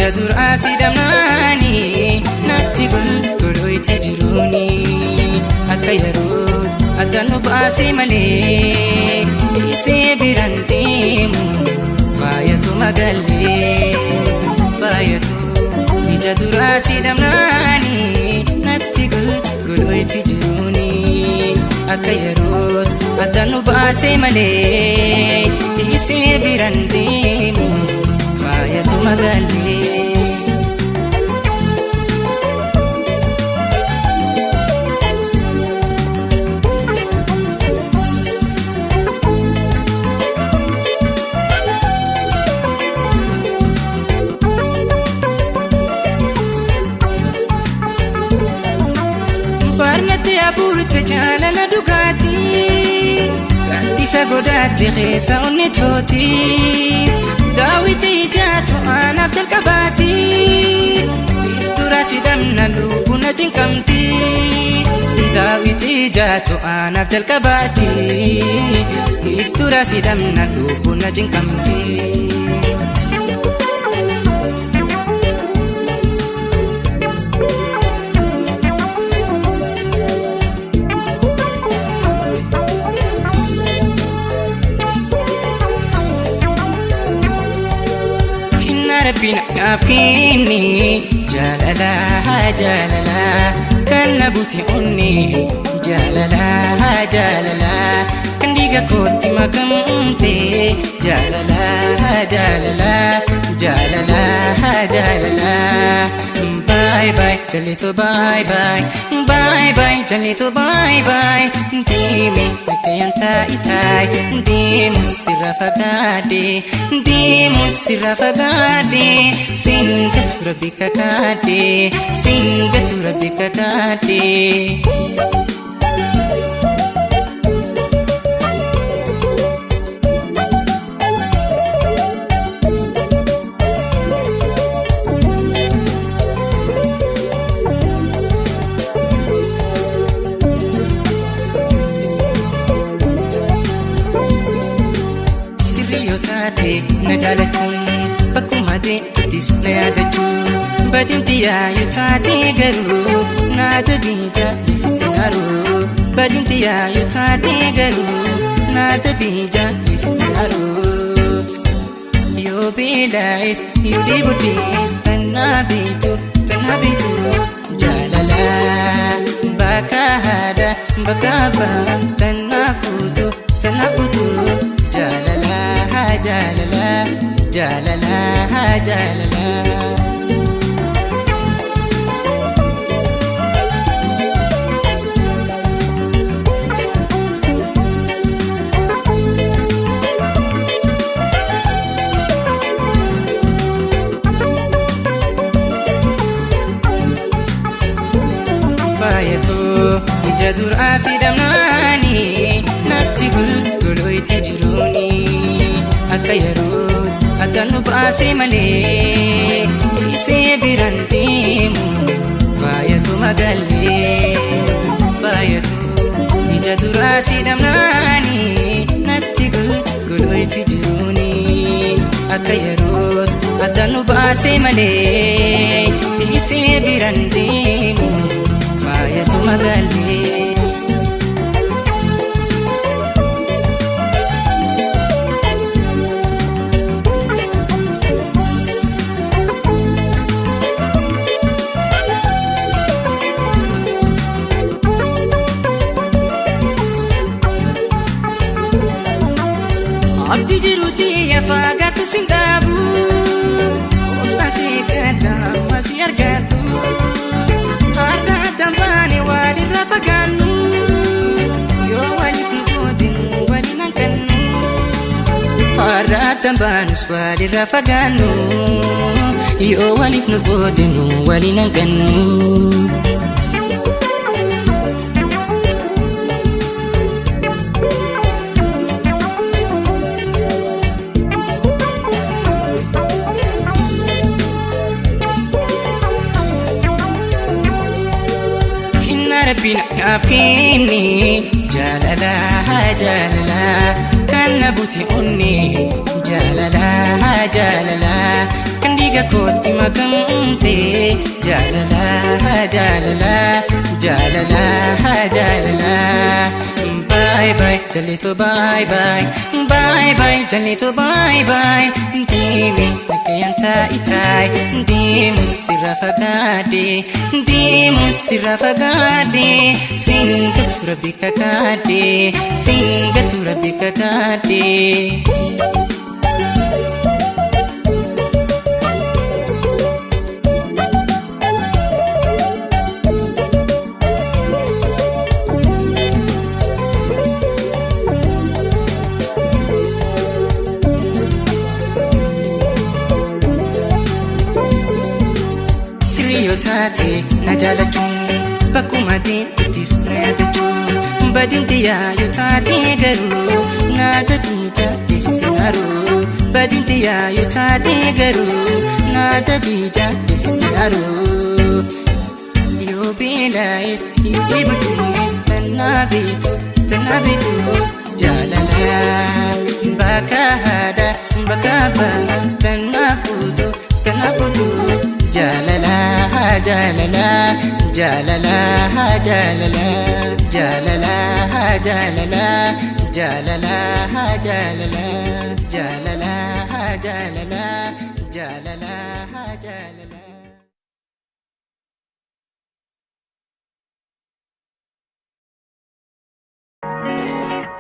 Ija duraa si dhabnaani natti golgolooyte jiruuni akka yerootu adda nu baasee malee dhiisee biraan deemu faayatu magallee faayatu ija duraa si dhabnaani natti golgolooyte jiruuni akka yerootu adda nu baasee malee dhiisee biraan deemu faayatu magallee. Barnatti abuurte jaalala dhugaatii Gaaddisa godaatti keessa onni tooti Daawiti ijaatu aanaaf jalqabaati Dura si dhabna lubbuun na cinqamti Daawiti ijaatu aanaaf jalqabaati Dura si dhabna lubbuun na cinqamti. Kennaa rabbiin naaf kenne jaalala jaalala kan na bute onne jaalala jaalala kan dhiiga kootti makamte jaalala jaalala jaalala jaalala bye bye jalito bye bye bye bye jalito bye bye deemi nagayaan taa'itaa deemu sirra fagaadhe deemu sirra fagaadhe singatu rabbi kakaadhe singatu rabbi kakaadhe. Sirrii yoo taate na jaalachuun bakkuma deemtuttis na yaadachuun badinti yaa yoo taate garuu na dabii jaalisitti haruu badinti yaa yoo taate garuu na dabii jaalisitti haruu. Yoo beelaayis yoo dheeboddees tannaa beektu tannaa beektu jaalala bakka haadha bakka abbaa tannaaf guutu tannaaf guutu jaalala jaalala jaalala jaalala. Faayatu ija duraa si dhabnaani natti golgolooyte jiruuni akka yerootu adda nu baasee malee dhiisee biraan deemu faayatu magallee faayatu ija duraa si dhabnaani natti golgolooyte jiruuni akka yerootu adda nu baasee malee dhiisee biraan deemu faayatu magallee. Abdii jiruuti afaagaatu sin dhaabu obsaan si gadda amma si argadhu har'a tambaane walirra fagaannu yoo waliif nu gootinu waliin hanqannu har'a tambaanus walirra fagaannu yoo waliif nu gootinu waliin hanqannu. Kennaa rabbiin naaf kenne Jaalala jaalala kan na bute onne, jaalala jaalala kan dhiiga kootti makamte, jaalala jaalala jaalala jaalala. Bye bye jalleeto, bye bye, bye bye jalleeto, bye bye. Deemi nagayaan taa'i, deemu sirra fagaadhe, deemu sirra fagaadhe. Singatu Rabbi kakaadhe, singatu Rabbi kakaadhe. Sirrii yoo taate na jaalachuun, bakkuma deemtuttis na yaadachuun, badin xiyyaa yoo taate garuu na dabii jaalleessitti haruu. Badin xiyyaa yoo taate garuu na dabii jaalleessitti haruu. Yoo beelaa'es yoo dheebodhumes, tannaa beektu, tannaa beektu jaalala. Bakka haadha, bakka abbaa, tannaa fuutu, tannaa fuutu jaalala jaalala jaalala jaalala jaalala jaalala jaalala jaalala jaalala jaalala jaalala jaalala.